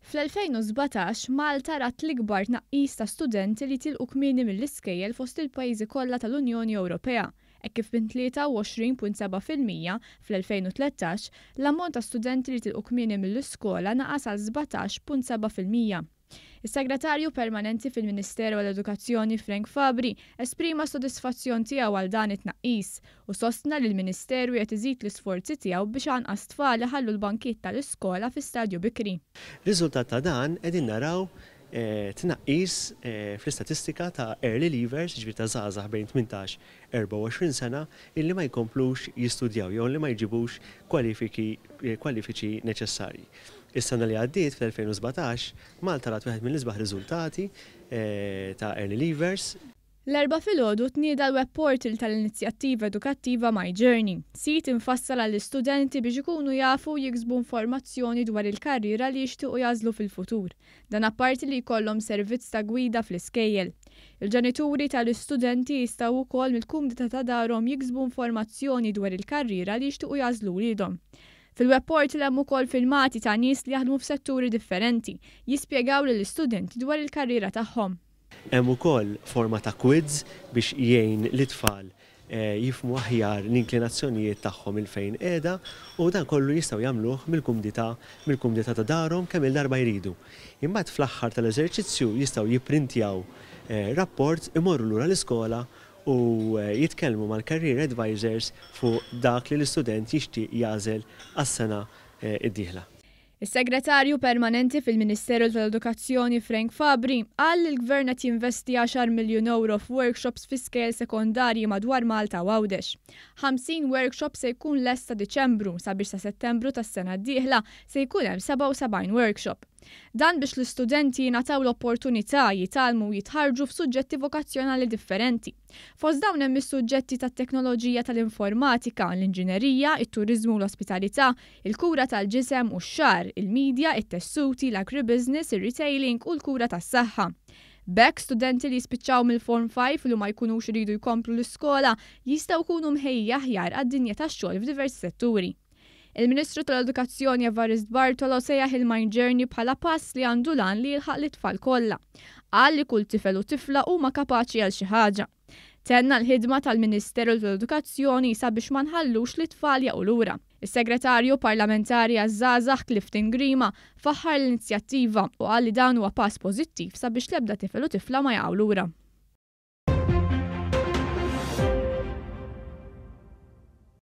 Fl-2017, Malta rat l-ikbar tnaqqis ta' studenti li tilqu kmieni mill-iskejjel fost il-pajjiżi kollha tal-Unjoni Ewropea, hekk kif minn 23.7% fl-2013, l-ammont ta' studenti li tilqu kmieni mill-iskola naqas għal 17.7%. Is-Segretarju Permanenti fil-Ministeru għall-Edukazzjoni Frank Fabri esprima s-sodisfazzjon tiegħu għal dan it-tnaqqis u sostna li l-Ministeru qed iżid l-isforzi tiegħu biex anqas tfal iħallu l-bankiet tal-iskola fi stadju bikri. Riżultat ta' dan qegħdin naraw tnaqqis fl-istatistika ta' early leavers, jiġifieri ta' żgħażagħ bejn 18 24 sena illi ma jkomplux jistudjaw jew li ma jġibux kwalifiki kwalifiċi neċessarji. Is-sena li għaddiet, fl-2017, Malta rat wieħed mill-isbaħ riżultati ta' early leavers. L-Erbgħa filgħodu tnieda l-web portal tal-inizjattiva edukattiva My Journey, sit imfassal għall-istudenti biex ikunu jafu u jiksbu informazzjoni dwar il-karriera li jixtiequ jagħżlu fil-futur. Dan apparti li jkollhom servizz ta' gwida fl-iskejjel. Il-ġenituri tal-istudenti jistgħu wkoll mill-kumdità ta' darhom jiksbu informazzjoni dwar il-karriera li jixtiequ jagħżlu wliedhom. Fil-web portal hemm ukoll filmati ta' nies li jaħdmu f'setturi differenti, jispjegaw lill-istudenti dwar il-karriera tagħhom. Hemm ukoll forma ta' quiz biex jgħin lit-tfal jifhmu aħjar l-inklinazzjonijiet tagħhom 'il fejn qiegħda u dan kollu jistgħu jagħmluh mill-kumdità mill-kumdità ta' darhom kemm-il darba jridu. Imbagħad fl-aħħar tal-eżerċizzju jistgħu jipprintjaw rapport, imorru lura l-iskola u jitkellmu mal-career advisors fuq dak li l-istudent jixtieq jagħżel għas-sena d-dieħla. Is-Segretarju Permanenti fil-Ministeru tal-Edukazzjoni Frank Fabri qal li l-Gvern qed jinvesti għaxar miljun ewro f'workshops fi skejjel sekondarji madwar Malta u Għawdex. 50 workshop se jkun lest sa Diċembru sabiex sa Settembru tas-sena d-dieħla se jkun hemm 77 workshop. Dan biex l-istudenti jingħataw l-opportunità jitgħallmu u jitħarrġu f'suġġetti vokazzjonali differenti. Fost dawn hemm is-suġġetti tat-teknoloġija tal-informatika, l-inġinerija, it-turiżmu u l-ospitalità, il-kura tal-ġisem u x-xagħar, il-media, it-tessuti, l-agribusiness, ir-retailing u l-kura tas-saħħa. B'hekk, studenti li jispiċċaw mill-Form 5 u li ma jkunux iridu jkomplu l-iskola jistgħu jkunu mħejjija aħjar għad-dinja tax-xogħol f'diversi setturi. Il-Ministru tal-Edukazzjoni Evarist Bartolo sejjaħ il-Mind Journey bħala pass li għandu l-għan li jilħaq lit-tfal kollha. Qal li kull tifel u tifla huma kapaċi għal xi ħaġa. Tenna l-ħidma tal-Ministeru tal-Edukazzjoni sabiex ma nħallux lit-tfal jaqgħu lura. Is-Segretarju Parlamentari għaż-Żgħażagħ Clifton Grima faħħar l-inizjattiva u qal li dan huwa pass pożittiv sabiex l-ebda tifel u tifla ma jaqgħu lura.